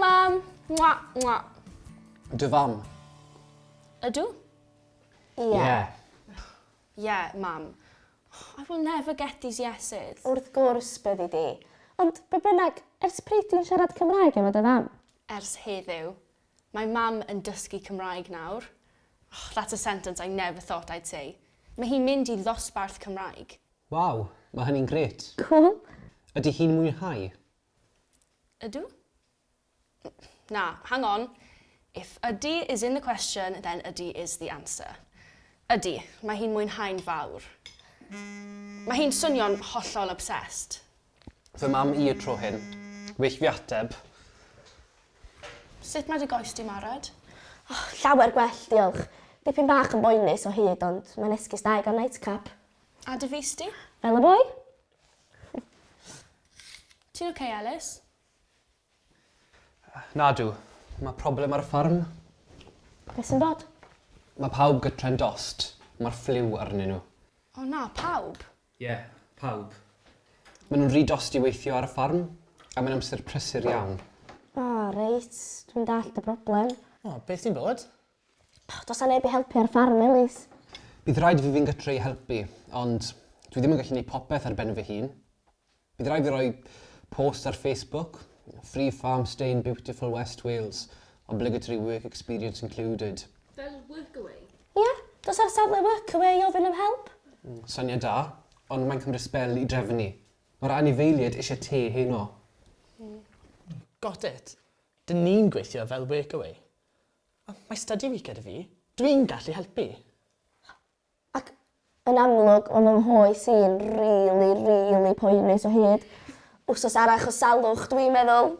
Hwyl, mam! Mwa, mwa. Dy fam? Ydw? Ie. Ie. Yeah, mam. I will never get these yeses. Wrth gwrs byddi di. Ond be bynnag, ers pryd ti'n siarad Cymraeg efo dy fam? Ers heddiw. Mae mam yn dysgu Cymraeg nawr. Oh, that's a sentence I never thought I'd say. Mae hi'n mynd i ddosbarth Cymraeg. Waw, mae hynny'n grêt. Cŵl. Ydy hi'n mwynhau? Ydw? Na, hang on. If ydy is in the question, then ydy is the answer. Ydy, mae hi'n mwynhau'n fawr. Mae hi'n swnio'n hollol obsessed. Fy mam i y tro hyn. Well fi ateb. Sut mae dy goes di, Marad? Oh, llawer gwell, diolch. Dipyn bach yn boenus o hyd, ond mae'n esgus da i gael nightcap. A dy fys di? Fel y boi? Ti'n okay, Ellis? Nadw. Mae problem ar y ffarm. Beth sy'n bod? Mae pawb gytre'n dost. Mae'r ffliw arnyn nhw. O na, pawb? Ie, yeah, pawb. Maen nhw'n rhy dost i weithio ar y ffarm, a mae'n amser prysur iawn. O, oh, reit. Dwi'n dallt y broblem. O, beth sy'n bod? Oh, does 'na neb i helpu ar ffarm, Elis. Bydd rhaid i fi fynd gytre i helpu, ond dwi ddim yn gallu gwneud popeth ar ben fy hun. Bydd rhaid fi roi post ar Facebook, Free farm stay in beautiful West Wales, obligatory work experience included. Fel Workaway? Ie, yeah, dos ar safle Workaway i ofyn am help. Syniad da, ond mae'n cymryd sbel i drefnu. Mae'r anifeiliaid eisiau te heno. Got it. Dyn ni'n gweithio fel Workaway. Mae study week gyda fi. Dwi'n gallu helpu. Ac yn amlwg, mae fy nghoes i'n rili, rili poenus o hyd. Wsos arall o salwch, dwi'n meddwl.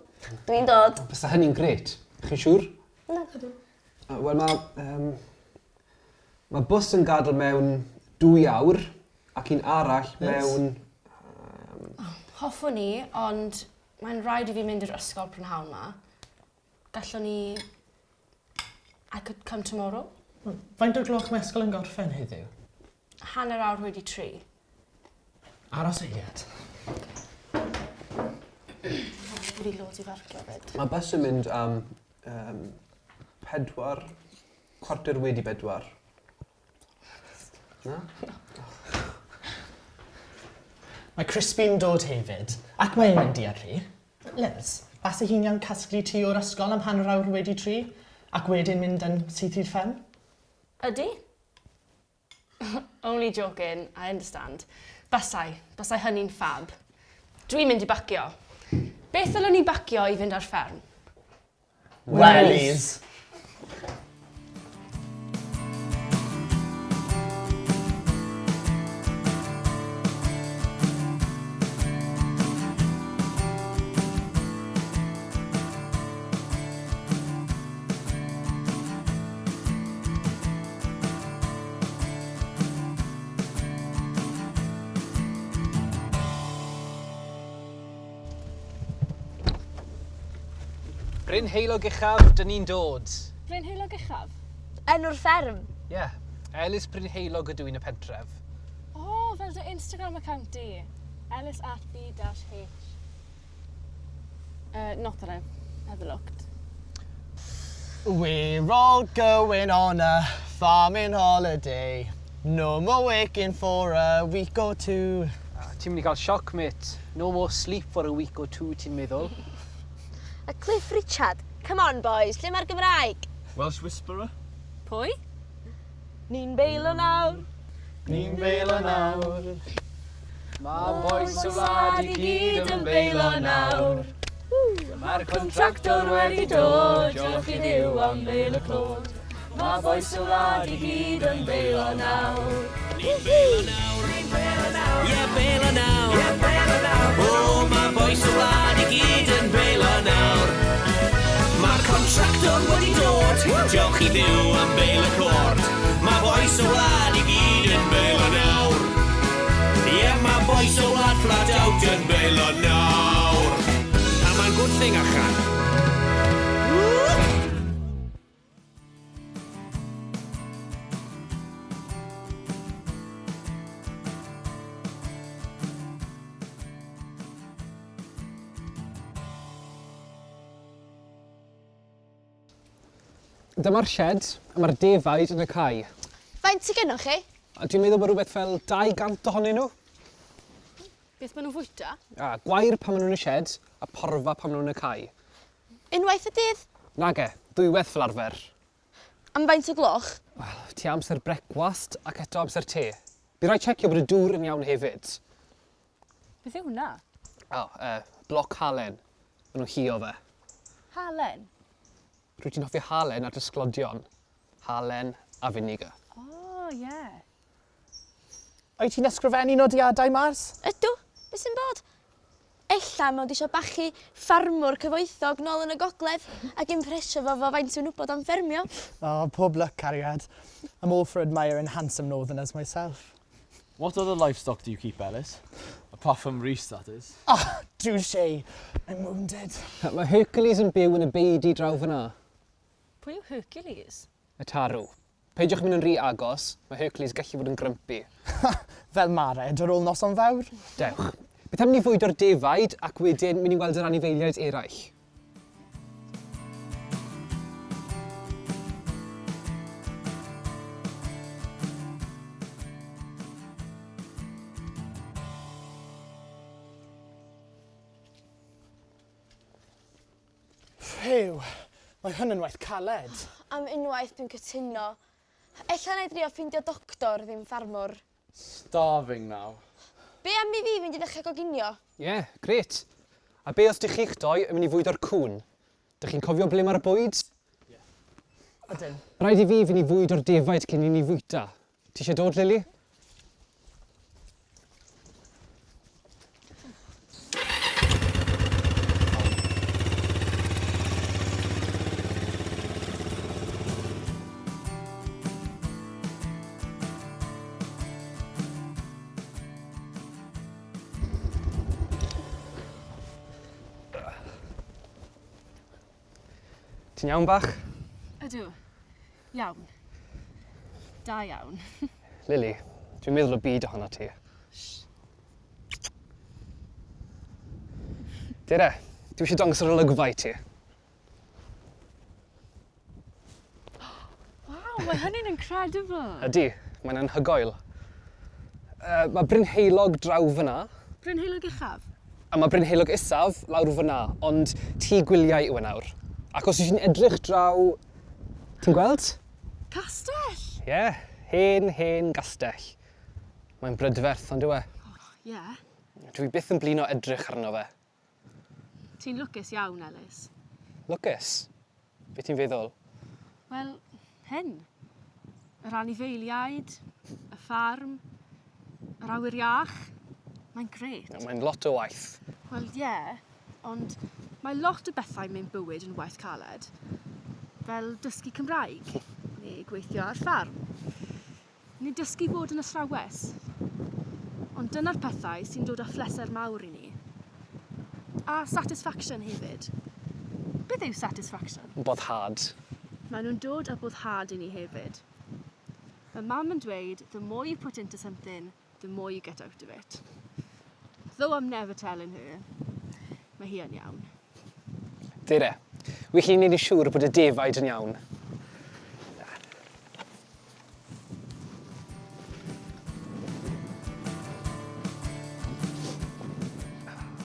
Dwi'n dod. Fysa hynny'n grêt. Chi'n siŵr? Na. Wel, mae... Um, mae bws yn gadael mewn dwy awr ac un arall mewn... Hoffwn i, ond mae'n rhaid i fi mynd i'r ysgol prynhawn ma. Gallwn ni... I could come tomorrow. Faint o'r gloch mae ysgol yn gorffen heddiw? 3:30. Aros eiliad. Fi loads i farcio fyd. Mae bws yn mynd am 4, 4:15. Na? Mae Crispy'n dod hefyd, ac mae'n mynd i yrru. Liz, base hi'n iawn casglu ti o'r ysgol am 3:30, ac wedyn mynd yn syth i'r fferm? Ydy? Only joking, I understand. Basai, basai hynny'n fab. Dwi'n mynd i bacio. Beth ddylwn ni bacio i fynd ar fferm? Wellies! Bryn Heulog Uchaf, dyn ni'n dod. Bryn Heulog Uchaf? Enw'r fferm? Ie. Yeah. Elis Bryn Heulog ydw i'n y pentref. O, oh, fel dy Instagram account di. Elis at b-h. Not that I've ever looked. We're all going on a farming holiday. No more waking for a week or two. Ti'n mynd i gael sioc, mate. No more sleep for a week or two, ti'n meddwl? A Cliff Richard, come on boys, lle mae'r Gymraeg? Welsh Whisperer? Pwy? Ni'n beilo nawr. Ni'n beilo nawr. Mae bois y wlad i gyd yn beilo nawr. Mae'r contractor wedi dod, diolch i Dduw am bêl y clod. Mae bois y wlad i gyd yn beilo nawr. Ni'n beilo nawr. Ni'n beilo nawr. Ie, beilo nawr. Ie, beilo nawr. O, mae bois y wlad i gyd yn beilo nawr. Mae'r contractor wedi dod, diolch i Dduw am bêl y clod. Mae bois y wlad i gyd yn beilo nawr. Ie, mae bois y wlad flat out yn beilo nawr. A mae'n good thing achan. Dyma'r shed, a mae'r defaid yn y cae. Faint sy gennoch chi? A dwi'n meddwl bod rhywbeth fel 200 ohonyn nhw. Beth maen nhw'n fwyta? A, gwair pan maen nhw'n y shed, a porfa pan maen nhw'n y cae. Unwaith y dydd? Nage, ddwywaith fel arfer. Am faint o gloch? Wel, tua amser brecwast ac eto amser te. By rhaid checio bod y dŵr yn iawn hefyd. Beth yw hwnna? O, bloc halen. Maen nhw'n huo fe. Halen? Rwyt ti'n hoffi halen ar dy sglodion. Halen a finegr. O, ie. Wyt ti'n ysgrifennu nodiadau, Mars? Ydw. Be sy'n bod? Ella mod isio bachu ffarmwr cyfoethog nôl yn y gogledd ac impresio fo fo faint yw'n wybod am ffermio. O, pob lwc, cariad. I'm all for admiring handsome northerners myself. What other livestock do you keep, Ellis? Apart from Rees, that is. Oh, touché. I'm wounded. Mae Hercules yn byw yn y beudy draw fan'na. Pwy yw Hercules? Y tarw. Peidiwch mynd yn rhy agos, mae Hercules gallu fod yn grumpy. Fel Mared ar ôl noson fawr. Dewch. Beth am ni fwydo'r defaid ac wedyn mynd i weld yr anifeiliaid eraill? Phew, mae hwn yn waith caled. Am unwaith dwi'n cytuno. Ella na i drio ffeindio doctor, ddim ffarmwr. Starving now. Be am i fi fynd i ddechrau goginio? Ie, yeah, grêt. A be os dych chi'ch doi yn mynd i fwydo'r cŵn? Dych chi'n cofio ble mae'r bwyd? Ydyn. Rhaid i fi fynd i fwydo'r defaid cyn i ni fwyta. Ti eisiau dod, Lily? Ti'n iawn bach? Ydw. Iawn. Da iawn. Lily, dwi'n meddwl y byd ohono ti. Dere, dwi eisiau dangos yr olygfa i ti. Waw, mae hynny'n incredible. Ydy, mae'n anhygoel. Uh, mae Brynheulog draw fyna. Brynheulog uchaf? A mae Brynheulog isaf lawr fyna, ond tŷ gwyliau yw e nawr. Ac os wyt ti'n edrych draw... Ti'n gweld? Castell! Ie, yeah, hen, hen gastell. Mae'n brydferth, ond yw e? Ie. Yeah. Dwi byth yn blino edrych arno fe. Ti'n lwcus iawn, Ellis. Lwcus? Be ti'n feddwl? Wel, hyn. Yr anifeiliaid, y ffarm, yr awyr iach. Mae'n grêt. Mae'n lot o waith. Wel, ie, yeah, ond mae lot o bethau mewn bywyd yn waith caled. Fel dysgu Cymraeg, neu gweithio ar ffarm. Neu dysgu bod yn athrawes. Ond dyna'r pethau sy'n dod â phleser mawr i ni. A satisfaction hefyd. Beth yw satisfaction? Boddhad. Maen nhw'n dod â boddhad i ni hefyd. Mae mam yn dweud, the more you put into something, the more you get out of it. Though I'm never telling her, mae hi yn iawn. Dere, wych chi'n neud yn siŵr bod y defaid yn iawn.